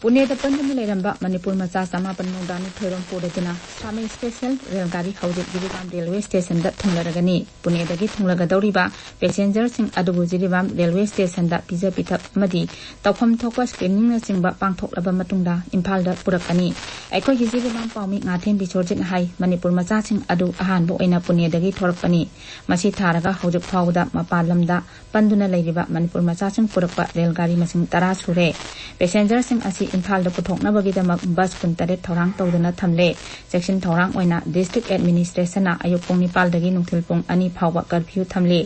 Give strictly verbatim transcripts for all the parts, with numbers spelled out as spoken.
ꯄꯨꯅꯦꯗ ꯄꯟꯗꯨꯅ ꯂꯩꯔꯝꯕ ꯃꯅꯤꯄꯨꯔ ꯃꯆꯥ ꯆꯃꯥꯄꯟ ꯃꯧꯗ꯭ꯔꯥ ꯅꯤꯊꯣꯏꯔꯣꯝ ꯄꯨꯔꯗꯨꯅ ꯁꯥꯃꯩ ꯁ꯭ꯄꯦꯁꯦꯜ ꯔꯦꯜ ꯒꯥꯔꯤ ꯍꯧꯖꯤꯛ ꯖꯤꯔꯤꯕꯥꯝ ꯔꯦꯜꯋꯦ ꯁ꯭ꯇꯦꯁꯟꯗ ꯊꯨꯡꯂꯔꯒꯅꯤ꯫ ꯄꯨꯅꯦꯗꯒꯤ ꯊꯨꯡꯂꯒꯗꯧꯔꯤꯕ ꯄꯦꯁꯦꯟꯖꯔꯁꯤꯡ ꯑꯗꯨꯕꯨ ꯖꯤꯔꯤꯕꯥꯝ ꯔꯦꯜꯋꯦ ꯁ꯭ꯇꯦꯁꯟꯗ ꯄꯤꯖ ꯄꯤꯊꯛ ꯑꯃꯗꯤ ꯇꯧꯐꯝ ꯊꯣꯛꯄ ꯁ꯭ꯀ꯭ꯔꯤꯅꯤꯡꯅꯆꯤꯡꯕ ꯄꯥꯡꯊꯣꯛꯂꯕ ꯃꯇꯨꯡꯗ ꯏꯝꯐꯥꯜꯗ ꯄꯨꯔꯛꯀꯅꯤ꯫ ꯑꯩꯈꯣꯏꯒꯤ ꯖꯤꯔꯤꯕꯥꯝ ꯄꯥꯎꯃꯤ ꯉꯥꯊꯦꯝ ꯕꯤꯁꯣꯔꯖꯤꯠꯅ ꯍꯥꯏ, ꯃꯅꯤꯄꯨꯔ ꯃꯆꯥꯁꯤꯡ ꯑꯗꯨ ꯑꯍꯥꯟꯕ ꯑꯣꯏꯅ ꯄꯨꯅꯦꯗꯒꯤ ꯊꯣꯔꯛꯄꯅꯤ꯫ ꯃꯁꯤ ꯊꯥꯔꯒ ꯍꯧꯖꯤꯛ ꯐꯥꯎꯕꯗ ꯃꯄꯥꯟ ꯂꯝꯗ ꯄꯟꯗꯨꯅ ꯂꯩꯔꯤꯕ ꯃꯅꯤꯄꯨꯔ ꯃꯆꯥꯁꯤꯡ ꯄꯨꯔꯛꯄ ꯔꯦꯜ ꯒꯥꯔꯤ ꯃꯁꯤꯡ ꯇꯔꯥ ꯁꯨꯔꯦ꯫ ꯄꯦꯁꯦꯟꯖꯔꯁꯤꯡ ꯑꯁꯤ ꯏꯝꯐꯥꯜꯗ ꯄꯨꯊꯣꯛꯅꯕꯒꯤꯗꯃꯛ ꯕꯁ ꯀꯨꯟꯇꯔꯦꯠ ꯊꯧꯔꯥꯡ ꯇꯧꯗꯨꯅ ꯊꯝꯂꯦ꯫ ꯆꯦꯛꯁꯤꯟ ꯊꯧꯔꯥꯡ ꯑꯣꯏꯅ ꯗꯤꯁꯇ꯭ꯔꯤꯛ ꯑꯦꯗꯃꯤꯅꯤꯁꯇ꯭ꯔꯦꯁꯟꯅ ꯑꯌꯨꯛ ꯄꯨꯡ ꯅꯤꯄꯥꯜꯗꯒꯤ ꯅꯨꯡꯊꯤꯜ ꯄꯨꯡ ꯑꯅꯤ ꯐꯥꯎꯕ ꯀꯔꯐ꯭ꯌꯨ ꯊꯝꯂꯤ꯫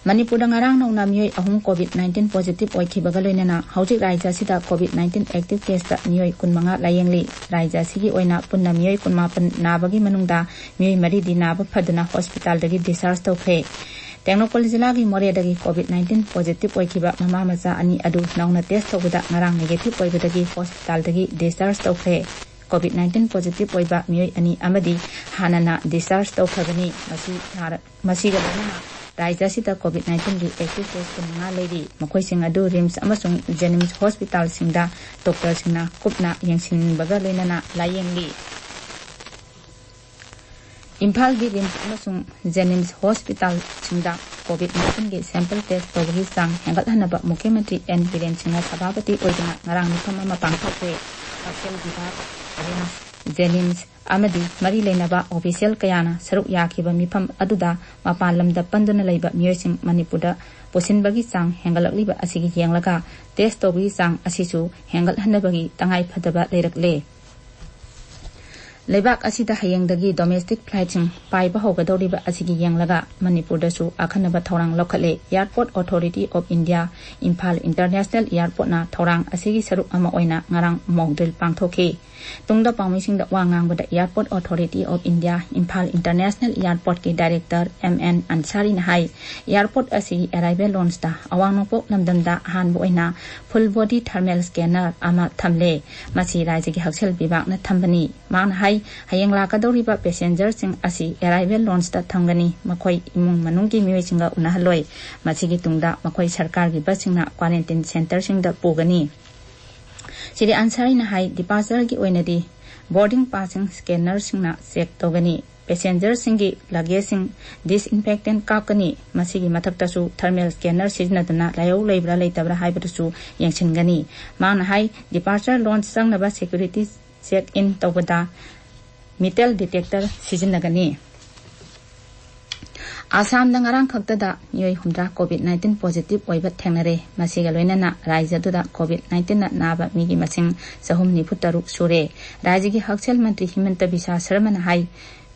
ꯃꯅꯤꯄꯨꯔꯗ ꯉꯔꯥꯡ ꯅꯧꯅ ꯃꯤꯑꯣꯏ ꯑꯍꯨꯝ ꯀꯣꯚꯤꯗ ꯅꯥꯏꯟꯇꯤꯟ ꯄꯣꯖꯤꯇꯤꯚ ꯑꯣꯏꯈꯤꯕꯒ ꯂꯣꯏꯅꯅ ꯍꯧꯖꯤꯛ ꯔꯥꯖ꯭ꯌ ꯑꯁꯤꯗ ꯀꯣꯚꯤꯗ ꯅꯥꯏꯟꯇꯤꯟ ꯑꯦꯛꯇꯤꯚ ꯀꯦꯁꯇ ꯃꯤꯑꯣꯏ ꯀꯨꯟꯃꯉꯥ ꯂꯥꯌꯦꯡꯂꯤ꯫ ꯔꯥꯖ꯭ꯌ ꯑꯁꯤꯒꯤ ꯑꯣꯏꯅ ꯄꯨꯟꯅ ꯃꯤꯑꯣꯏ ꯀꯨꯟꯃꯥꯄꯟ ꯅꯥꯕꯒꯤ ꯃꯅꯨꯡꯗ ꯃꯤꯑꯣꯏ ꯃꯔꯤꯗꯤ ꯅꯥꯕ ꯐꯗꯨꯅ ꯍꯣꯁꯄꯤꯇꯥꯜꯗꯒꯤ ꯗꯤꯁꯆꯥꯔꯖ ꯇꯧꯈ꯭ꯔꯦ꯫ ꯇꯦꯡꯅꯧꯄꯜ ꯖꯤꯂꯥꯒꯤ ꯃꯣꯔꯦꯗꯒꯤ ꯀꯣꯚꯤꯗ ꯅꯥꯏꯟꯇꯤꯟ ꯄꯣꯖꯤꯇꯤꯚ ꯑꯣꯏꯈꯤꯕ ꯃꯃꯥ ꯃꯆꯥ ꯑꯅꯤ ꯑꯗꯨ ꯅꯧꯅ ꯇꯦꯁ ꯇꯧꯕꯗ ꯉꯔꯥꯡ ꯅꯦꯒꯦꯇꯤꯚ ꯑꯣꯏꯕꯗꯒꯤ ꯍꯣꯁꯄꯤꯇꯥꯜꯗꯒꯤ ꯗꯤꯁꯆꯥꯔꯖ ꯇꯧꯈ꯭ꯔꯦ꯫ ꯀꯣꯚꯤꯗ ꯅꯥꯏꯟꯇꯤꯟ ꯄꯣꯖꯤꯇꯤꯚ ꯑꯣꯏꯕ ꯃꯤꯑꯣꯏ ꯑꯅꯤ ꯑꯃꯗꯤ ꯍꯥꯟꯅꯅ ꯗꯤꯁꯆꯥꯔꯖ ꯇꯧꯈ꯭ꯔꯕꯅꯤ꯫ ꯃꯁꯤ ꯊꯥꯔ-, ꯃꯁꯤꯒ ꯂꯣꯏꯅꯅ ꯔꯥꯖ꯭ꯌ ꯑꯁꯤꯗ ꯀꯣꯚꯤꯗ ꯅꯥꯏꯟꯇꯤꯟꯒꯤ ꯑꯦꯛꯇꯤꯚ ꯀꯦꯁ ꯀꯨꯟꯃꯉꯥ ꯂꯩꯔꯤ꯫ ꯃꯈꯣꯏꯁꯤꯡ ꯑꯗꯨ ꯔꯤꯝꯁ ꯑꯃꯁꯨꯡ ꯖꯦꯅꯤꯝꯁ ꯍꯣꯁꯄꯤꯇꯥꯜꯁꯤꯡꯗ ꯗꯣꯛꯇꯔꯁꯤꯡꯅ ꯀꯨꯞꯅ ꯌꯦꯡꯁꯤꯟꯕꯒ ꯂꯣꯏꯅꯅ ꯂꯥꯌꯦꯡꯂꯤ꯫ ꯏꯝꯐꯥꯜꯒꯤ ꯔꯤꯝꯁ ꯑꯃꯁꯨꯡ ꯖꯦꯅꯤꯝꯁ ꯍꯣꯁꯄꯤꯇꯥꯜꯁꯤꯡꯗ ꯀꯣꯚꯤꯗ ꯅꯥꯏꯟꯇꯤꯟꯒꯤ ꯁꯦꯝꯄꯜ ꯇꯦꯁ ꯇꯧꯕꯒꯤ ꯆꯥꯡ ꯍꯦꯟꯒꯠꯍꯟꯅꯕ ꯃꯨꯈ꯭ꯌ ꯃꯟꯇ꯭ꯔꯤ ꯑꯦꯟ ꯕꯤꯔꯦꯟ ꯁꯤꯡꯅ ꯁꯚꯥꯄꯇꯤ ꯑꯣꯏꯗꯨꯅ ꯉꯔꯥꯡ ꯃꯤꯐꯝ ꯑꯃ ꯄꯥꯡꯊꯣꯛꯈ꯭ꯔꯦ꯫ ꯍꯛꯁꯦꯜ ꯕꯤꯚꯥꯒ, ꯔꯤꯝꯁ, ꯖꯦꯅꯤꯝꯁ ꯑꯃꯗꯤ ꯃꯔꯤ ꯂꯩꯅꯕ ꯑꯣꯐꯤꯁꯤꯌꯦꯜ ꯀꯌꯥꯅ ꯁꯔꯨꯛ ꯌꯥꯈꯤꯕ ꯃꯤꯐꯝ ꯑꯗꯨꯗ ꯃꯄꯥꯟ ꯂꯝꯗ ꯄꯟꯗꯨꯅ ꯂꯩꯕ ꯃꯤꯑꯣꯏꯁꯤꯡ ꯃꯅꯤꯄꯨꯔꯗ ꯄꯨꯁꯤꯟꯕꯒꯤ ꯆꯥꯡ ꯍꯦꯟꯒꯠꯂꯛꯂꯤꯕ ꯑꯁꯤꯒꯤ ꯌꯦꯡꯂꯒ ꯇꯦꯁ ꯇꯧꯕꯒꯤ ꯆꯥꯡ ꯑꯁꯤꯁꯨ ꯍꯦꯟꯒꯠꯍꯟꯅꯕꯒꯤ ꯇꯉꯥꯏ ꯐꯗꯕ ꯂꯩꯔꯛꯂꯦ꯫ ꯂꯩꯕꯥꯛ ꯑꯁꯤꯗ ꯍꯌꯦꯡꯗꯒꯤ ꯗꯣꯃꯦꯁꯇꯤꯛ ꯐ꯭ꯂꯥꯏꯠꯁꯤꯡ ꯄꯥꯏꯕ ꯍꯧꯒꯗꯧꯔꯤꯕ ꯑꯁꯤꯒꯤ ꯌꯦꯡꯂꯒ ꯃꯅꯤꯄꯨꯔꯗꯁꯨ ꯑꯈꯟꯅꯕ ꯊꯧꯔꯥꯡ ꯂꯧꯈꯠꯂꯦ꯫ Airport authority of India Imphal international ꯑꯦꯌꯥꯔꯄꯣꯔꯠꯅ ꯊꯧꯔꯥꯡ ꯑꯁꯤꯒꯤ ꯁꯔꯨꯛ ꯑꯃ ꯑꯣꯏꯅ ꯉꯔꯥꯡ ꯃꯣꯛ ꯗ꯭ꯔꯤꯜ ꯄꯥꯡꯊꯣꯛꯈꯤ꯫ ꯇꯨꯡꯗ ꯄꯥꯎꯃꯤꯁꯤꯡꯗ ꯋꯥ ꯉꯥꯡꯕꯗ airport authority of India Imphal international ꯑꯦꯌꯥꯔꯄꯣꯔꯠꯀꯤ ꯗꯥꯏꯔꯦꯛꯇꯔ ꯑꯦꯝ ꯑꯦꯟ ꯑꯟꯁꯥꯔꯤꯅ ꯍꯥꯏ, ꯑꯦꯌꯥꯔꯄꯣꯔꯠ ꯑꯁꯤꯒꯤ ꯑꯦꯔꯥꯏꯚꯦꯜ ꯂꯣꯟꯁꯇ ꯑꯋꯥꯡ ꯅꯣꯡꯄꯣꯛ ꯂꯝꯗꯝꯗ ꯑꯍꯥꯟꯕ ꯑꯣꯏꯅ ꯐꯨꯜ ꯕꯣꯗꯤ ꯊꯔꯃꯦꯜ ꯁ꯭ꯀꯦꯅꯔ ꯑꯃ ꯊꯝꯂꯦ꯫ ꯃꯁꯤ ꯔꯥꯖ꯭ꯌꯒꯤ ꯍꯛꯁꯦꯜ ꯕꯤꯚꯥꯒꯅ ꯊꯝꯕꯅꯤ꯫ ꯃꯍꯥꯛꯅ ꯍꯥꯏ, ꯍꯌꯦꯡ ꯂꯥꯛꯀꯗꯧꯔꯤꯕ ꯄꯦꯁꯦꯟꯖꯔꯁꯤꯡ ꯑꯁꯤ ꯑꯦꯔꯥꯏꯚꯦꯜ ꯂꯣꯟꯁꯇ ꯊꯝꯒꯅꯤ꯫ ꯃꯈꯣꯏ ꯏꯃꯨꯡ ꯃꯅꯨꯡꯒꯤ ꯃꯤꯑꯣꯏꯁꯤꯡꯒ ꯎꯅꯍꯜꯂꯣꯏ꯫ ꯃꯁꯤꯒꯤ ꯇꯨꯡꯗ ꯃꯈꯣꯏ ꯁꯔꯀꯥꯔꯒꯤ ꯕꯁꯁꯤꯡꯅ ꯀ꯭ꯋꯥꯔꯦꯟꯇꯤꯟ ꯁꯦꯟꯇꯔꯁꯤꯡꯗ ꯄꯨꯒꯅꯤ꯫ ꯁ꯭ꯔꯤ ꯑꯟꯁꯥꯔꯤꯅ ꯍꯥꯏ, ꯗꯤꯄꯥꯔꯆꯔꯒꯤ ꯑꯣꯏꯅꯗꯤ ꯕꯣꯔꯗꯤꯡ ꯄꯥꯁꯁꯤꯡ ꯁ꯭ꯀꯦꯅꯔꯁꯤꯡꯅ ꯆꯦꯛ ꯇꯧꯒꯅꯤ, ꯄꯦꯁꯦꯟꯖꯔꯁꯤꯡꯒꯤ ꯂꯒꯦꯖꯁꯤꯡ ꯗꯤꯁꯏꯟꯐꯦꯛꯇꯦꯟ ꯀꯥꯞꯀꯅꯤ, ꯃꯁꯤꯒꯤ ꯃꯊꯛꯇꯁꯨ ꯊꯔꯃꯦꯜ ꯁ꯭ꯀꯦꯅꯔ ꯁꯤꯖꯤꯟꯅꯗꯨꯅ ꯂꯥꯏꯍꯧ ꯂꯩꯕ꯭ꯔꯥ ꯂꯩꯇꯕ꯭ꯔꯥ ꯍꯥꯏꯕꯗꯨꯁꯨ ꯌꯦꯡꯁꯤꯟꯒꯅꯤ꯫ ꯃꯍꯥꯛꯅ ꯍꯥꯏ, ꯗꯤꯄꯥꯔꯆꯔ ꯂꯣꯟꯁ ꯆꯪꯅꯕ ꯁꯦꯀ꯭ꯌꯨꯔꯤꯇꯤ ꯆꯦꯛ ꯏꯟ ꯇꯧꯕꯗ ꯃꯤꯇꯦꯜ ꯗꯤꯇꯦꯛꯇꯔ ꯁꯤꯖꯤꯟꯅꯒꯅꯤ꯫ ꯑꯁꯥꯝꯗ ꯉꯔꯥꯡ ꯈꯛꯇꯗ ꯃꯤꯑꯣꯏ ꯍꯨꯝꯗ꯭ꯔꯥ ꯀꯣꯚꯤꯗ ꯅꯥꯏꯟꯇꯤꯟ ꯄꯣꯖꯤꯇꯤꯚ ꯑꯣꯏꯕ ꯊꯦꯡꯅꯔꯦ꯫ ꯃꯁꯤꯒ ꯂꯣꯏꯅꯅ ꯔꯥꯖ꯭ꯌ ꯑꯗꯨꯗ ꯀꯣꯚꯤꯗ ꯅꯥꯏꯟꯇꯤꯟꯅ ꯅꯥꯕ ꯃꯤꯒꯤ ꯃꯁꯤꯡ ꯆꯍꯨꯝ ꯅꯤꯐꯨ ꯇꯔꯨꯛ ꯁꯨꯔꯦ꯫ ꯔꯥꯖ꯭ꯌꯒꯤ ꯍꯛꯁꯦꯜ ꯃꯟꯇ꯭ꯔꯤ ꯍꯤꯃꯟꯇ ꯕꯤꯁ꯭ꯋꯥ ꯁꯔꯃꯅ ꯍꯥꯏ,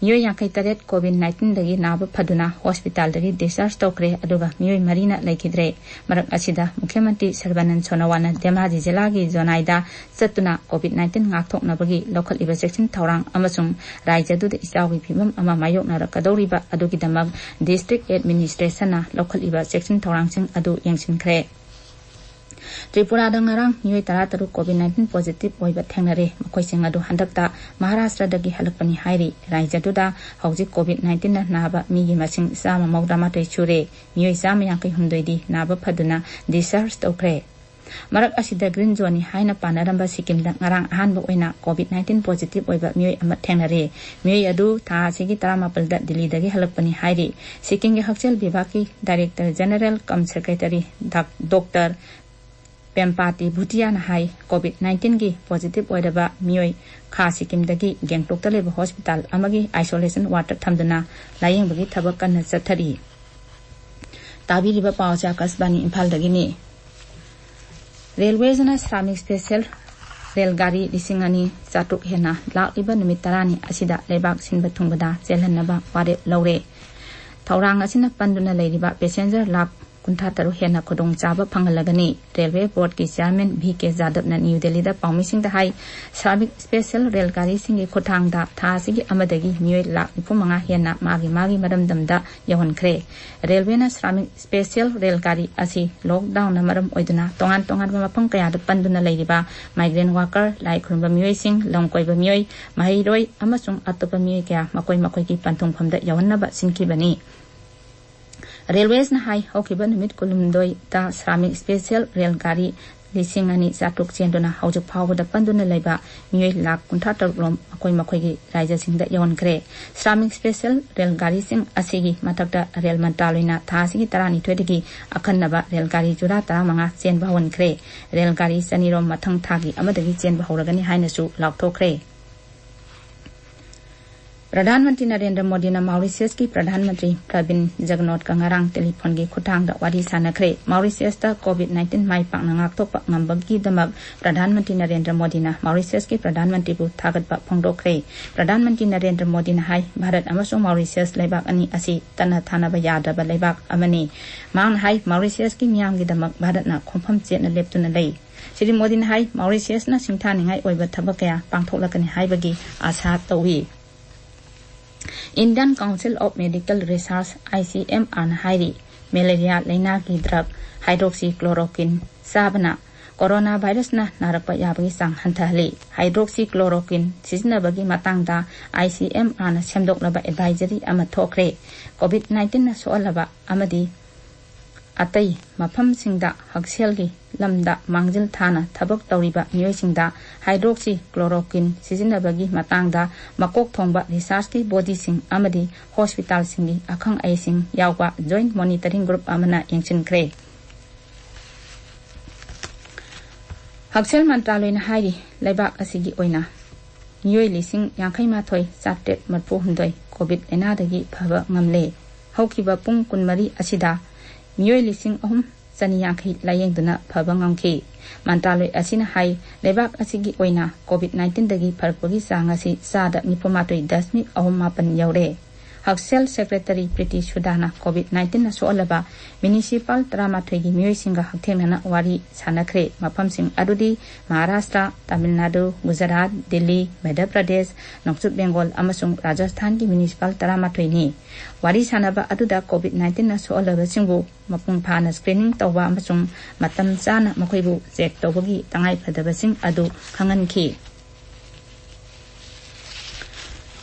ꯃꯤꯑꯣꯏ ꯌꯥꯡꯈꯩ ꯇꯔꯦꯠ ꯀꯣꯚꯤꯗ ꯅꯥꯏꯟꯇꯤꯟꯗꯒꯤ ꯅꯥꯕ ꯐꯗꯨꯅ ꯍꯣꯁꯄꯤꯇꯥꯜꯗꯒꯤ ꯗꯤꯁꯆꯥꯔꯖ ꯇꯧꯈ꯭ꯔꯦ, ꯑꯗꯨꯒ ꯃꯤꯑꯣꯏ ꯃꯔꯤꯅ ꯂꯩꯈꯤꯗ꯭ꯔꯦ꯫ ꯃꯔꯛ ꯑꯁꯤꯗ ꯃꯨꯈ꯭ꯌ ꯃꯟꯇ꯭ꯔꯤ ꯁꯔꯕꯥꯅꯟ ꯁꯣꯅꯣꯋꯥꯜꯅ ꯙꯦꯃꯥꯖꯤ ꯖꯤꯂꯥꯒꯤ ꯖꯣꯅꯥꯏꯗ ꯆꯠꯇꯨꯅ ꯀꯣꯚꯤꯗ ꯅꯥꯏꯟꯇꯤꯟ ꯉꯥꯛꯊꯣꯛꯅꯕꯒꯤ ꯂꯧꯈꯠꯂꯤꯕ ꯆꯦꯛꯁꯤꯟ ꯊꯧꯔꯥꯡ ꯑꯃꯁꯨꯡ ꯔꯥꯖ꯭ꯌ ꯑꯗꯨꯗ ꯏꯆꯥꯎꯒꯤ ꯐꯤꯚꯝ ꯑꯃ ꯃꯥꯌꯣꯛꯅꯔꯛꯀꯗꯧꯔꯤꯕ ꯑꯗꯨꯒꯤꯗꯃꯛ ꯗꯤꯁꯇ꯭ꯔꯤꯛ ꯑꯦꯗꯃꯤꯅꯤꯁꯇ꯭ꯔꯦꯁꯟꯅ ꯂꯧꯈꯠꯂꯤꯕ ꯆꯦꯛꯁꯤꯟ ꯊꯧꯔꯥꯡꯁꯤꯡ ꯑꯗꯨ ꯌꯦꯡꯁꯤꯟꯈ꯭ꯔꯦ꯫ ꯇ꯭ꯔꯤꯄꯨꯔꯥꯗ ꯉꯔꯥꯡ ꯃꯤꯑꯣꯏ ꯇꯔꯥꯇꯔꯨꯛ ꯀꯣꯚꯤꯗ ꯅꯥꯏꯟꯇꯤꯟ ꯄꯣꯖꯤꯇꯤꯚ ꯑꯣꯏꯕ ꯊꯦꯡꯅꯔꯦ꯫ ꯃꯈꯣꯏꯁꯤꯡ ꯑꯗꯨ ꯍꯟꯗꯛꯇ ꯃꯍꯥꯔꯥꯁꯇ꯭ꯔꯗꯒꯤ ꯍꯜꯂꯛꯄꯅꯤ ꯍꯥꯏꯔꯤ꯫ ꯔꯥꯖ꯭ꯌꯗꯨꯗ ꯍꯧꯖꯤꯛ ꯀꯣꯚꯤꯗ ꯅꯥꯏꯟꯇꯤꯟꯅ ꯅꯥꯕ ꯃꯤꯒꯤ ꯃꯁꯤꯡ ꯆꯥꯝꯃ ꯃꯧꯗ꯭ꯔꯥ ꯃꯥꯊꯣꯏ ꯁꯨꯔꯦ꯫ ꯃꯤꯑꯣꯏ ꯆꯥꯝꯃ ꯌꯥꯡꯈꯩ ꯍꯨꯝꯗꯣꯏꯗꯤ ꯅꯥꯕ ꯐꯗꯨꯅ ꯗꯤꯁꯆꯥꯔꯖ ꯇꯧꯈ꯭ꯔꯦ꯫ ꯃꯔꯛ ꯑꯁꯤꯗ ꯒ꯭ꯔꯤꯟ ꯖꯣꯟꯅꯤ ꯍꯥꯏꯅ ꯄꯥꯟꯅꯔꯝꯕ ꯁꯤꯛꯀꯤꯝꯗ ꯉꯔꯥꯡ ꯑꯍꯥꯟꯕ ꯑꯣꯏꯅ ꯀꯣꯚꯤꯗ ꯅꯥꯏꯟꯇꯤꯟ ꯄꯣꯖꯤꯇꯤꯚ ꯑꯣꯏꯕ ꯃꯤꯑꯣꯏ ꯑꯃ ꯊꯦꯡꯅꯔꯦ꯫ ꯃꯤꯑꯣꯏ ꯑꯗꯨ ꯊꯥ ꯑꯁꯤꯒꯤ ꯇꯔꯥꯃꯥꯄꯜꯗ ꯗꯤꯜꯂꯤꯗꯒꯤ ꯍꯜꯂꯛꯄꯅꯤ ꯍꯥꯏꯔꯤ꯫ ꯁꯤꯛꯀꯤꯝꯒꯤ ꯍꯛꯁꯦꯜ ꯕꯤꯚꯥꯒꯀꯤ ꯗꯥꯏꯔꯦꯛꯇꯔ ꯖꯦꯅꯔꯦꯜ ꯀꯝ ꯁꯦꯀ꯭ꯔꯦꯇꯔꯤ ꯗꯥꯛ-, ꯗꯣꯛꯇꯔ ꯄꯦꯝꯄꯥꯇꯤ ꯚꯨꯇꯤꯌꯥꯅ ꯍꯥꯏ, ꯀꯣꯚꯤꯗ ꯅꯥꯏꯟꯇꯤꯟꯒꯤ ꯄꯣꯖꯤꯇꯤꯚ ꯑꯣꯏꯔꯕ ꯃꯤꯑꯣꯏ ꯈꯥ ꯁꯤꯛꯀꯤꯝꯗꯒꯤ ꯒꯦꯡꯇꯣꯛꯇ ꯂꯩꯕ ꯍꯣꯁꯄꯤꯇꯥꯜ ꯑꯃꯒꯤ ꯑꯥꯏꯁꯣꯂꯦꯁꯟ ꯋꯥꯔꯗꯇ ꯊꯝꯗꯨꯅ ꯂꯥꯌꯦꯡꯕꯒꯤ ꯊꯕꯛ ꯀꯟꯅ ꯆꯠꯊꯔꯤ꯫ ꯇꯥꯕꯤꯔꯤꯕ ꯄꯥꯎꯁꯦ ꯑꯥꯀꯥꯁꯕꯥꯅꯤ ꯏꯝꯐꯥꯜꯗꯒꯤꯅꯤ꯫ ꯔꯦꯜꯋꯦꯁꯤꯅ ꯁ꯭ꯔꯥꯃꯤꯛ ꯁ꯭ꯄꯦꯁꯦꯜ ꯔꯦꯜ ꯒꯥꯔꯤ ꯂꯤꯁꯤꯡ ꯑꯅꯤ ꯆꯥꯇ꯭ꯔꯨꯛ ꯍꯦꯟꯅ ꯂꯥꯛꯂꯤꯕ ꯅꯨꯃꯤꯠ ꯇꯔꯥꯅꯤ ꯑꯁꯤꯗ ꯂꯩꯕꯥꯛ ꯁꯤꯟꯕ ꯊꯨꯡꯕꯗ ꯆꯦꯜꯍꯟꯅꯕ ꯋꯥꯔꯦꯞ ꯂꯧꯔꯦ꯫ ꯊꯧꯔꯥꯡ ꯑꯁꯤꯅ ꯄꯟꯗꯨꯅ ꯂꯩꯔꯤꯕ ꯄꯦꯁꯦꯟꯖꯔ ꯂꯥꯈ ꯀꯨꯟꯊ꯭ꯔꯥ ꯇꯔꯨꯛ ꯍꯦꯟꯅ ꯈꯨꯗꯣꯡꯆꯥꯕ ꯐꯪꯍꯜꯂꯒꯅꯤ꯫ ꯔꯦꯜꯋꯦ ꯕꯣꯔꯗꯀꯤ ꯆꯤꯌꯥꯔꯃꯦꯟ ꯚꯤ ꯀꯦ ꯖꯥꯗꯕꯅ ꯅ꯭ꯌꯨ ꯗꯦꯜꯂꯤꯗ ꯄꯥꯎꯃꯤꯁꯤꯡꯗ ꯍꯥꯏ, ꯁ꯭ꯔꯥꯃꯤꯛ ꯁ꯭ꯄꯦꯁꯦꯜ ꯔꯦꯜ ꯒꯥꯔꯤꯁꯤꯡꯒꯤ ꯈꯨꯠꯊꯥꯡꯗ ꯊꯥ ꯑꯁꯤꯒꯤ ꯑꯃꯗꯒꯤ ꯃꯤꯑꯣꯏ ꯂꯥꯈ ꯅꯤꯐꯨ ꯃꯉꯥ ꯍꯦꯟꯅ ꯃꯥꯒꯤ ꯃꯥꯒꯤ ꯃꯔꯝꯗꯝꯗ ꯌꯧꯍꯟꯈ꯭ꯔꯦ꯫ ꯔꯦꯜꯋꯦꯅ ꯁ꯭ꯔꯥꯃꯤꯛ ꯁ꯭ꯄꯦꯁꯦꯜ ꯔꯦꯜ ꯒꯥꯔꯤ ꯑꯁꯤ ꯂꯣꯛꯗꯥꯎꯟꯅ ꯃꯔꯝ ꯑꯣꯏꯗꯨꯅ ꯇꯣꯉꯥꯟ ꯇꯣꯉꯥꯟꯕ ꯃꯐꯝ ꯀꯌꯥꯗ ꯄꯟꯗꯨꯅ ꯂꯩꯔꯤꯕ ꯃꯥꯏꯒ꯭ꯔꯦꯟ ꯋꯥꯀꯔ, ꯂꯥꯏ ꯈꯨꯔꯨꯝꯕ ꯃꯤꯑꯣꯏꯁꯤꯡ, ꯂꯝ ꯀꯣꯏꯕ ꯃꯤꯑꯣꯏ, ꯃꯍꯩꯔꯣꯏ ꯑꯃꯁꯨꯡ ꯑꯇꯣꯞꯄ ꯃꯤꯑꯣꯏ ꯀꯌꯥ ꯃꯈꯣꯏ ꯃꯈꯣꯏꯒꯤ ꯄꯟꯊꯨꯡꯐꯝꯗ ꯌꯧꯍꯟꯅꯕ ꯁꯤꯟꯈꯤꯕꯅꯤ꯫ ꯔꯦꯜꯋꯦꯁꯅ ꯍꯥꯏ, ꯍꯧꯈꯤꯕ ꯅꯨꯃꯤꯠ ꯀꯨꯟꯍꯨꯝꯗꯣꯏꯗ ꯁ꯭ꯔꯥꯃꯤꯛ ꯁ꯭ꯄꯦꯁꯦꯜ ꯔꯦꯜ ꯒꯥꯔꯤ ꯂꯤꯁꯤꯡ ꯑꯅꯤ ꯆꯥꯇ꯭ꯔꯨꯛ ꯆꯦꯟꯗꯨꯅ ꯍꯧꯖꯤꯛ ꯐꯥꯎꯕꯗ ꯄꯟꯗꯨꯅ ꯂꯩꯕ ꯃꯤꯑꯣꯏ ꯂꯥꯈ ꯀꯨꯟꯊ꯭ꯔꯥ ꯇꯔꯨꯛ ꯔꯣꯝ ꯃꯈꯣꯏ ꯃꯈꯣꯏꯒꯤ ꯔꯥꯏꯖꯁꯤꯡꯗ ꯌꯧꯍꯟꯈ꯭ꯔꯦ꯫ ꯁ꯭ꯔꯥꯃꯤꯛ ꯁ꯭ꯄꯦꯁꯦꯜ ꯔꯦꯜ ꯒꯥꯔꯤꯁꯤꯡ ꯑꯁꯤꯒꯤ ꯃꯊꯛꯇ ꯔꯦꯜ ꯃꯟꯇ꯭ꯔꯥꯂꯣꯏꯅ ꯊꯥ ꯑꯁꯤꯒꯤ ꯇꯔꯥꯅꯤꯊꯣꯏꯗꯒꯤ ꯑꯈꯟꯅꯕ ꯔꯦꯜ ꯒꯥꯔꯤ ꯖꯨꯔꯥ ꯇꯔꯥꯃꯉꯥ ꯆꯦꯟꯕ ꯍꯧꯍꯟꯈ꯭ꯔꯦ꯫ ꯔꯦꯜ ꯒꯥꯔꯤ ꯆꯅꯤꯔꯣꯝ ꯃꯊꯪ ꯊꯥꯒꯤ ꯑꯃꯗꯒꯤ ꯆꯦꯟꯕ ꯍꯧꯔꯒꯅꯤ ꯍꯥꯏꯅꯁꯨ ꯂꯥꯎꯊꯣꯛꯈ꯭ꯔꯦ꯫ ꯄ꯭ꯔꯙꯥꯟ ꯃꯟꯇ꯭ꯔꯤ ꯅꯔꯦꯟꯗ꯭ꯔ ꯃꯣꯗꯤꯅ ꯃꯥꯎꯔꯤꯁꯤꯌꯁꯀꯤ ꯄ꯭ꯔꯙꯥꯟ ꯃꯟꯇ꯭ꯔꯤ ꯄ꯭ꯔꯕꯤꯟ ꯖꯒꯅꯣꯠꯀ ꯉꯔꯥꯡ ꯇꯦꯂꯤꯐꯣꯟꯒꯤ ꯈꯨꯠꯊꯥꯡꯗ ꯋꯥꯔꯤ ꯁꯥꯟꯅꯈ꯭ꯔꯦ꯫ ꯃꯥꯎꯔꯤꯁꯤꯌꯁꯇ ꯀꯣꯚꯤꯗ ꯅꯥꯏꯟꯇꯤꯟ ꯃꯥꯏ ꯄꯥꯛꯅ ꯉꯥꯛꯊꯣꯛꯄ ꯉꯝꯕꯒꯤꯗꯃꯛ ꯄ꯭ꯔꯙꯥꯟ ꯃꯟꯇ꯭ꯔꯤ ꯅꯔꯦꯟꯗ꯭ꯔ ꯃꯣꯗꯤꯅ ꯃꯥꯎꯔꯤꯁꯤꯌꯁꯀꯤ ꯄ꯭ꯔꯙꯥꯟ ꯃꯟꯇ꯭ꯔꯤꯕꯨ ꯊꯥꯒꯠꯄ ꯐꯣꯡꯗꯣꯛꯈ꯭ꯔꯦ꯫ ꯄ꯭ꯔꯙꯥꯟ ꯃꯟꯇ꯭ꯔꯤ ꯅꯔꯦꯟꯗ꯭ꯔ ꯃꯣꯗꯤꯅ ꯍꯥꯏ, ꯚꯥꯔꯠ ꯑꯃꯁꯨꯡ ꯃꯥꯎꯔꯤꯁꯤꯌꯁ ꯂꯩꯕꯥꯛ ꯑꯅꯤ ꯑꯁꯤ ꯇꯠꯅ ꯊꯥꯅꯕ ꯌꯥꯗ꯭ꯔꯕ ꯂꯩꯕꯥꯛ ꯑꯃꯅꯤ꯫ ꯃꯍꯥꯛꯅ ꯍꯥꯏ, ꯃꯥꯎꯔꯤꯁꯤꯌꯁꯀꯤ ꯃꯤꯌꯥꯝꯒꯤꯗꯃꯛ ꯚꯥꯔꯠꯅ ꯈꯣꯡꯐꯝ ꯆꯦꯠꯅ ꯂꯦꯞꯇꯨꯅ ꯂꯩ꯫ ꯁ꯭ꯔꯤ ꯃꯣꯗꯤꯅ ꯍꯥꯏ, ꯃꯥꯎꯔꯤꯁꯤꯌꯁꯅ ꯁꯤꯡꯊꯥꯅꯤꯡꯉꯥꯏ ꯑꯣꯏꯕ ꯊꯕꯛ ꯀꯌꯥ ꯄꯥꯡꯊꯣꯛꯂꯛꯀꯅꯤ ꯍꯥꯏꯕꯒꯤ ꯑꯥꯁꯥ ꯇꯧꯏ꯫ Indian Council of Medical Research, I C M R ꯅ ꯍꯥꯏꯔꯤ, ꯃꯦꯂꯦꯔꯤꯌꯥ ꯂꯩꯅꯥꯒꯤ ꯗ꯭ꯔꯒ ꯍꯥꯏꯗ꯭ꯔꯣꯛꯁꯤꯀ꯭ꯂꯣꯔꯣꯀꯤꯟ ꯆꯥꯕꯅ ꯀꯣꯔꯣꯅꯥ ꯚꯥꯏꯔꯁꯅ ꯅꯥꯔꯛꯄ ꯌꯥꯕꯒꯤ ꯆꯥꯡ ꯍꯟꯊꯍꯜꯂꯤ꯫ ꯍꯥꯏꯗ꯭ꯔꯣꯛꯁꯤꯀ꯭ꯂꯣꯔꯣꯀꯤꯟ ꯁꯤꯖꯤꯟꯅꯕꯒꯤ ꯃꯇꯥꯡꯗ I C M R ꯅ ꯁꯦꯝꯗꯣꯛꯂꯕ ꯑꯦꯗꯚꯥꯏꯖꯔꯤ ꯑꯃ ꯊꯣꯛꯈ꯭ꯔꯦ꯫ ꯀꯣꯚꯤꯗ ꯅꯥꯏꯟꯇꯤꯟꯅ ꯁꯣꯛꯍꯜꯂꯕ ꯑꯃꯗꯤ ꯑꯇꯩ ꯃꯐꯝꯁꯤꯡꯗ ꯍꯛꯁꯦꯜꯒꯤ ꯂꯝꯗ ꯃꯥꯡꯖꯤꯜ ꯊꯥꯅ ꯊꯕꯛ ꯇꯧꯔꯤꯕ ꯃꯤꯑꯣꯏꯁꯤꯡꯗ ꯍꯥꯏꯗ꯭ꯔꯣꯛꯁꯤꯀ꯭ꯂꯣꯔꯣꯀꯤꯟ ꯁꯤꯖꯤꯟꯅꯕꯒꯤ ꯃꯇꯥꯡꯗ ꯃꯀꯣꯛ ꯊꯣꯡꯕ ꯔꯤꯁꯔꯆꯀꯤ ꯕꯣꯗꯤꯁꯤꯡ ꯑꯃꯗꯤ ꯍꯣꯁꯄꯤꯇꯥꯜꯁꯤꯡꯒꯤ ꯑꯈꯪ ꯑꯍꯩꯁꯤꯡ ꯌꯥꯎꯕ ꯖꯣꯏꯟꯠ ꯃꯣꯅꯤꯇꯔꯤꯡ ꯒ꯭ꯔꯨꯞ ꯑꯃꯅ ꯌꯦꯡꯁꯤꯟꯈ꯭ꯔꯦ꯫ ꯍꯛꯁꯦꯜ ꯃꯟꯇ꯭ꯔꯥꯂꯣꯏꯅ ꯍꯥꯏꯔꯤ, ꯂꯩꯕꯥꯛ ꯑꯁꯤꯒꯤ ꯑꯣꯏꯅ ꯃꯤꯑꯣꯏ ꯂꯤꯁꯤꯡ ꯌꯥꯡꯈꯩ ꯃꯥꯊꯣꯏ ꯆꯥꯇ꯭ꯔꯦꯠ ꯃꯔꯤꯐꯨ ꯍꯨꯝꯗꯣꯏ ꯀꯣꯚꯤꯗ ꯂꯥꯏꯅꯥꯗꯒꯤ ꯐꯕ ꯉꯝꯂꯦ꯫ ꯍꯧꯈꯤꯕ ꯄꯨꯡ ꯀꯨꯟꯃꯔꯤ ꯑꯁꯤꯗ ꯃꯤꯑꯣꯏ ꯂꯤꯁꯤꯡ ꯑꯍꯨꯝ ꯆꯅꯤ ꯌꯥꯡꯈꯩ ꯂꯥꯌꯦꯡꯗꯨꯅ ꯐꯕ ꯉꯝꯈꯤ꯫ ꯃꯟꯇ꯭ꯔꯥꯂꯣꯏ ꯑꯁꯤꯅ ꯍꯥꯏ, ꯂꯩꯕꯥꯛ ꯑꯁꯤꯒꯤ ꯑꯣꯏꯅ ꯀꯣꯚꯤꯗ ꯅꯥꯏꯟꯇꯤꯟꯗꯒꯤ ꯐꯔꯛꯄꯒꯤ ꯆꯥꯡ ꯑꯁꯤ ꯆꯥꯗ ꯅꯤꯐꯨ ꯃꯥꯊꯣꯏ ꯗꯁꯃꯤꯛ ꯑꯍꯨꯝ ꯃꯥꯄꯟ ꯌꯧꯔꯦ꯫ ꯍꯛꯁꯦꯜ ꯁꯦꯀ꯭ꯔꯦꯇꯔꯤ ꯄ꯭ꯔꯤꯇꯤ ꯁꯨꯗꯥꯅ ꯀꯣꯚꯤꯗ ꯅꯥꯏꯟꯇꯤꯟꯅ ꯁꯣꯛꯍꯜꯂꯕ ꯃ꯭ꯌꯨꯅꯤꯁꯤꯄꯥꯜ ꯇꯔꯥꯃꯥꯊꯣꯏꯒꯤ ꯃꯤꯑꯣꯏꯁꯤꯡꯒ ꯍꯛꯊꯦꯡꯅꯅ ꯋꯥꯔꯤ ꯁꯥꯟꯅꯈ꯭ꯔꯦ꯫ ꯃꯐꯝꯁꯤꯡ ꯑꯗꯨꯗꯤ ꯃꯍꯥꯔꯥꯁꯇ꯭ꯔ, ꯇꯥꯃꯤꯜ ꯅꯥꯗꯨ, ꯒꯨꯖꯔꯥꯠ, ꯗꯤꯜꯂꯤ, ꯃꯙ꯭ꯌ ꯄ꯭ꯔꯗꯦꯁ, ꯅꯣꯡꯆꯨꯞ ꯕꯦꯡꯒꯣꯜ ꯑꯃꯁꯨꯡ ꯔꯥꯖꯁꯊꯥꯟꯒꯤ ꯃ꯭ꯌꯨꯅꯤꯁꯤꯄꯥꯜ ꯇꯔꯥꯃꯥꯊꯣꯏꯅꯤ꯫ ꯋꯥꯔꯤ ꯁꯥꯟꯅꯕ ꯑꯗꯨꯗ ꯀꯣꯚꯤꯗ ꯅꯥꯏꯟꯇꯤꯟꯅ ꯁꯣꯛꯍꯜꯂꯕꯁꯤꯡꯕꯨ ꯃꯄꯨꯡ ꯐꯥꯅ ꯁ꯭ꯀ꯭ꯔꯤꯅꯤꯡ ꯇꯧꯕ ꯑꯃꯁꯨꯡ ꯃꯇꯝ ꯆꯥꯅ ꯃꯈꯣꯏꯕꯨ ꯆꯦꯛ ꯇꯧꯕꯒꯤ ꯇꯉꯥꯏꯐꯗꯕꯁꯤꯡ ꯑꯗꯨ ꯈꯪꯍꯟꯈꯤ꯫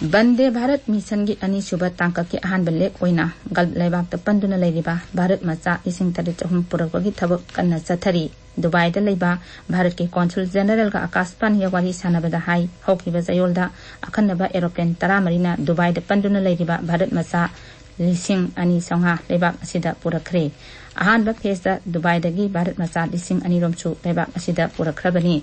ꯕꯟꯗꯦ ꯚꯥꯔꯠ ꯃꯤꯁꯟꯒꯤ ꯑꯅꯤꯁꯨꯕ ꯇꯥꯡꯀꯛꯀꯤ ꯑꯍꯥꯟꯕ ꯂꯦꯛ ꯑꯣꯏꯅ ꯒꯜꯐ ꯂꯩꯕꯥꯛꯇ ꯄꯟꯗꯨꯅ ꯂꯩꯔꯤꯕ ꯚꯥꯔꯠ ꯃꯆꯥ ꯂꯤꯁꯤꯡ ꯇꯔꯦꯠ ꯆꯍꯨꯝ ꯄꯨꯔꯛꯄꯒꯤ ꯊꯕꯛ ꯀꯟꯅ ꯆꯠꯊꯔꯤ꯫ ꯗꯨꯕꯥꯏꯗ ꯂꯩꯕ ꯚꯥꯔꯠꯀꯤ ꯀꯣꯟꯁꯨꯜ ꯖꯦꯅꯔꯦꯜꯒ ꯑꯀꯥꯁꯕꯥꯅꯤꯒ ꯋꯥꯔꯤ ꯁꯥꯟꯅꯕꯗ ꯍꯥꯏ, ꯍꯧꯈꯤꯕ ꯆꯌꯣꯜꯗ ꯑꯈꯟꯅꯕ ꯑꯦꯔꯣꯄ꯭ꯂꯦꯟ ꯇꯔꯥꯃꯔꯤꯅ ꯗꯨꯕꯥꯏꯗ ꯄꯟꯗꯨꯅ ꯂꯩꯔꯤꯕ ꯚꯥꯔꯠ ꯃꯆꯥ ꯂꯤꯁꯤꯡ ꯑꯅꯤ ꯆꯥꯝꯃꯉꯥ ꯂꯩꯕꯥꯛ ꯑꯁꯤꯗ ꯄꯨꯔꯛꯈ꯭ꯔꯦ꯫ ꯑꯍꯥꯟꯕ ꯐꯦꯖꯇ ꯗꯨꯕꯥꯏꯗꯒꯤ ꯚꯥꯔꯠ ꯃꯆꯥ ꯂꯤꯁꯤꯡ ꯑꯅꯤꯔꯣꯝꯁꯨ ꯂꯩꯕꯥꯛ ꯑꯁꯤꯗ ꯄꯨꯔꯛꯈ꯭ꯔꯕꯅꯤ꯫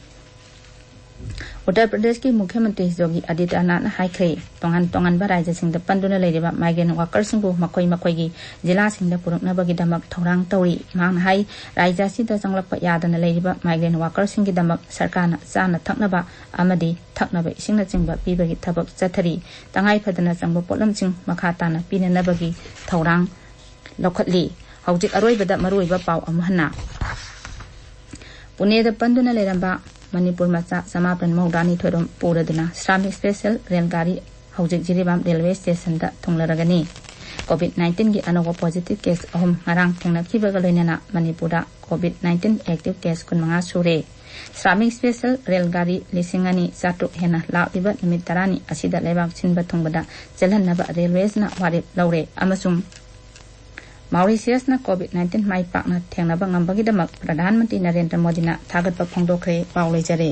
ꯎꯠꯇꯔ ꯄ꯭ꯔꯗꯦꯁꯀꯤ ꯃꯨꯈ꯭ꯌ ꯃꯟꯇ꯭ꯔꯤ ꯌꯣꯒꯤ ꯑꯗꯤꯇ꯭ꯌꯅꯥꯊꯅ ꯍꯥꯏꯈ꯭ꯔꯦ, ꯇꯣꯉꯥꯟ ꯇꯣꯉꯥꯟꯕ ꯔꯥꯖ꯭ꯌꯁꯤꯡꯗ ꯄꯟꯗꯨꯅ ꯂꯩꯔꯤꯕ ꯃꯥꯏꯒ꯭ꯔꯦꯟ ꯋꯥꯀꯔꯁꯤꯡꯕꯨ ꯃꯈꯣꯏ ꯃꯈꯣꯏꯒꯤ ꯖꯤꯂꯥꯁꯤꯡꯗ ꯄꯨꯔꯛꯅꯕꯒꯤꯗꯃꯛ ꯊꯧꯔꯥꯡ ꯇꯧꯔꯤ꯫ ꯃꯍꯥꯛꯅ ꯍꯥꯏ, ꯔꯥꯖ꯭ꯌ ꯑꯁꯤꯗ ꯆꯪꯂꯛꯄ ꯌꯥꯗꯅ ꯂꯩꯔꯤꯕ ꯃꯥꯏꯒ꯭ꯔꯦꯟ ꯋꯥꯀꯔꯁꯤꯡꯒꯤꯗꯃꯛ ꯁꯔꯀꯥꯔꯅ ꯆꯥꯅ ꯊꯛꯅꯕ ꯑꯃꯗꯤ ꯊꯛꯅꯕ ꯏꯁꯤꯡꯅꯆꯤꯡꯕ ꯄꯤꯕꯒꯤ ꯊꯕꯛ ꯆꯠꯊꯔꯤ꯫ ꯇꯉꯥꯏ ꯐꯗꯅ ꯆꯪꯕ ꯄꯣꯠꯂꯝꯁꯤꯡ ꯃꯈꯥ ꯇꯥꯅ ꯄꯤꯅꯅꯕꯒꯤ ꯊꯧꯔꯥꯡ ꯂꯧꯈꯠꯂꯤ꯫ ꯍꯧꯖꯤꯛ ꯑꯔꯣꯏꯕꯗ ꯃꯔꯨꯑꯣꯏꯕ ꯄꯥꯎ ꯑꯃꯨꯛ ꯍꯟꯅ꯫ ꯄꯨꯅꯦꯗ ꯄꯟꯗꯨꯅ ꯂꯩꯔꯝꯕ ꯃꯅꯤꯄꯨꯔ ꯃꯆꯥ ꯆꯃꯥꯄꯟ ꯃꯧꯗ꯭ꯔꯥꯅꯤꯊꯣꯏꯔꯣꯝ ꯄꯨꯔꯗꯨꯅ ꯁ꯭ꯔꯥꯃꯤꯛ ꯁ꯭ꯄꯦꯁꯦꯜ ꯔꯦꯜꯒꯥꯔꯤ ꯍꯧꯖꯤꯛ ꯖꯤꯔꯤꯕꯥꯝ ꯔꯦꯜꯋꯦ ꯁ꯭ꯇꯦꯁꯟꯗ ꯊꯨꯡꯂꯔꯒꯅꯤ꯫ ꯀꯣꯚꯤꯗ ꯅꯥꯏꯟꯇꯤꯟꯒꯤ ꯑꯅꯧꯕ ꯄꯣꯖꯤꯇꯤꯚ ꯀꯦꯁ ꯑꯍꯨꯝ ꯉꯔꯥꯡ ꯊꯦꯡꯅꯈꯤꯕꯒ ꯂꯣꯏꯅꯅ ꯃꯅꯤꯄꯨꯔꯗ ꯀꯣꯚꯤꯗ ꯅꯥꯏꯟꯇꯤꯟ ꯑꯦꯛꯇꯤꯚ ꯀꯦꯁ ꯀꯨꯟꯃꯉꯥ ꯁꯨꯔꯦ꯫ ꯁ꯭ꯔꯥꯃꯤꯛ ꯁ꯭ꯄꯦꯁꯦꯜ ꯔꯦꯜꯒꯥꯔꯤ ꯂꯤꯁꯤꯡ ꯑꯅꯤ ꯆꯥꯇ꯭ꯔꯨꯛ ꯍꯦꯟꯅ ꯂꯥꯛꯂꯤꯕ ꯅꯨꯃꯤꯠ ꯇꯔꯥꯅꯤ ꯑꯁꯤꯗ ꯂꯩꯕꯥꯛ ꯁꯤꯟꯕ ꯊꯨꯡꯕꯗ ꯆꯦꯜꯍꯟꯅꯕ ꯔꯦꯜꯋꯦꯁꯅ ꯋꯥꯔꯦꯞ ꯂꯧꯔꯦ ꯑꯃꯁꯨꯡ ꯃꯥꯎꯔꯤꯁꯤꯌꯁꯅ ꯀꯣꯚꯤꯗ ꯅꯥꯏꯟꯇꯤꯟ ꯃꯥꯏ ꯄꯥꯛꯅ ꯊꯦꯡꯅꯕ ꯉꯝꯕꯒꯤꯗꯃꯛ ꯄ꯭ꯔꯙꯥꯟ ꯃꯟꯇ꯭ꯔꯤ ꯅꯔꯦꯟꯗ꯭ꯔ ꯃꯣꯗꯤꯅ ꯊꯥꯒꯠꯄ ꯐꯣꯡꯗꯣꯛꯈ꯭ꯔꯦ꯫ ꯄꯥꯎ ꯂꯣꯏꯖꯔꯦ꯫